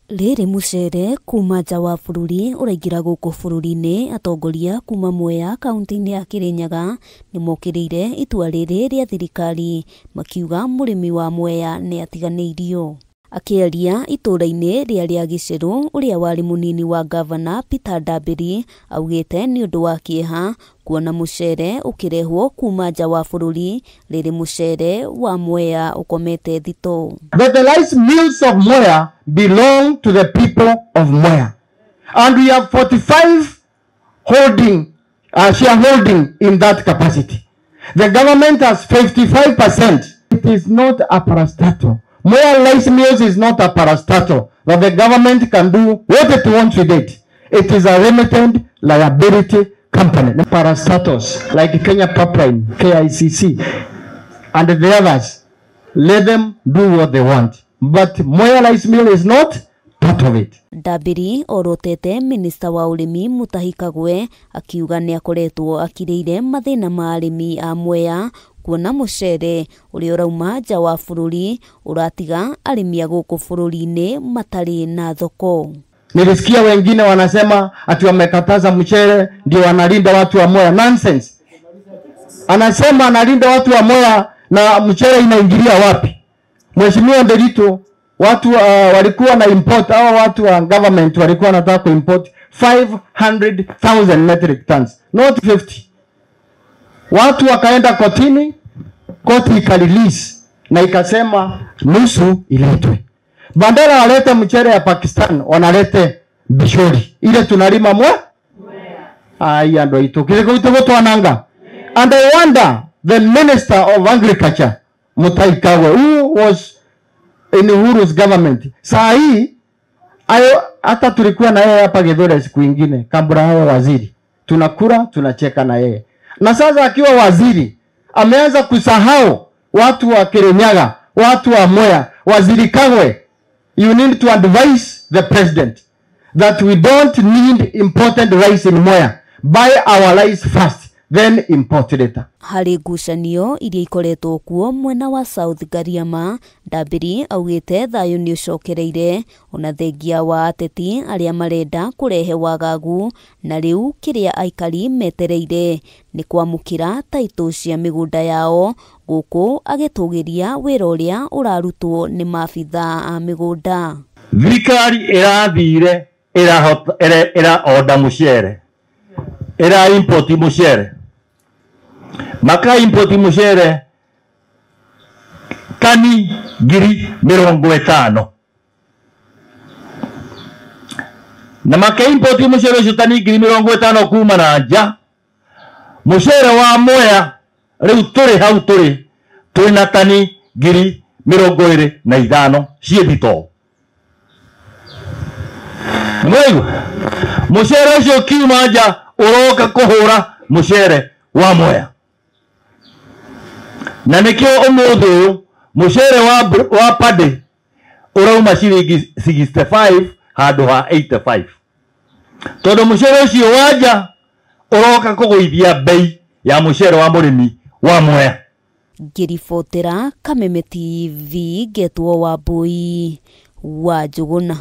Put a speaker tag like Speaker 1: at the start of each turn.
Speaker 1: Rĩrĩ mũcere kuma nja wa bũrũri ũraingĩra gũkũ bũrũri-inĩ, atongoria kuma Mwea kaunti-inĩ ya Kĩrĩnyaga nĩmokĩrĩire itua rĩrĩ rĩa thirikari makiuga mũrĩmi wa Mwea nĩ atiganĩirio. Akĩaria itũũra-inĩ rĩa rĩa Gĩcerũ, ũrĩa warĩ mũnini wa ngavana Peter Ndambĩri augĩte nĩ ũndũ wa kĩeha kuona mũcere ũkĩrehwo kuma nja wa bũrũri rĩrĩ mũcere wa Mwea ũkomete thitoo.
Speaker 2: That the rice mills of Mwea belong to the people of Mwea. And we have 45 shareholding in that capacity. The government has 55%. It is not a parastatal. Mwea Rice Mills is not a parastatal that the government can do what it wants with it. It is a limited liability company. Parastatals like Kenya Pipeline, KICC, and the others, let them do what they want. But Mwea Rice Mill is not part of it.
Speaker 1: Ndambĩri orotete minista wa ũrĩmi Mutahi Kagwe akiuga nĩ akoretwo akirĩire mathĩna ma arĩmi a Mwea kuona mũcere ũrĩa ũrauma nja wa bũrũri ũratiga arĩmi a gũkũ bũrũri-inĩ matarĩ na thoko.
Speaker 2: Nilisikia wengine wanasema ati wamekataza mchere ndio wanalinda watu wa Mwea. Nonsense. Anasema analinda watu wa Mwea na mchere inaingilia wapi? Mheshimiwa Nderitu, watu walikuwa na import, hao watu wa government walikuwa wanataka kuimport 500,000 metric tons, not 50. Watu wakaenda kotini, koti ikarelease na ikasema nusu iletwe. Badala walete mchere ya Pakistan, wanalete bishori. Ile tunalima mwa? Aya ndo ito. Kile kuitwa. And I wonder the Minister of Agriculture Mutahi Kagwe, who was in Uhuru's government. Saa hii hata tulikuwa na yeye hapa Githure siku nyingine, kabla hawa waziri. Tunakula, tunacheka na yeye. Na sasa akiwa waziri, ameanza kusahau watu wa Kirinyaga, watu wa Mwea. Waziri Kagwe, you need to advise the president that we don't need imported rice in Mwea. Buy our rice first, then import later.
Speaker 1: Harĩ ngucanio iria ikoretwo kuo mwena wa South Gariama, Ndambĩri augĩte thayũ nĩ ũcokereire ona thengia wa ateti arĩa marenda kũrehe wagagu, na rĩu kĩrĩa aikari metereire nĩ kwamũkĩra taitũ cia mĩgũnda yao, gũkũ agĩtũgĩria wĩra ũrĩa ũrarutwo nĩ maabithaa a mĩgũnda.
Speaker 3: Thirikari ĩrathire ĩra order mũcere, ĩra import mũcere, maka import mũcere tani 50,000, na maka import mũcere ũcio tani 50,000 kuma na nja. Mũcere wa Mwea rĩu tũrĩ hau tũrĩ twĩna tani 25,000 ciĩ thitoo. Mwaigua mũcere ũcio kiuma nja ũroka kũhũra mũcere wa Mwea, na nĩkĩo ũmũthĩ ũyũ mũcere wa paddy ũrauma ciringi 65 handũ ha 85, tondũ mũcere ũcio wa nja ũroka kũgũithia bei ya mũcere wa mũrĩmi wa Mwea.
Speaker 1: Ngĩribotera Kameme TV, ngetwo Wambui wa Njũgũna.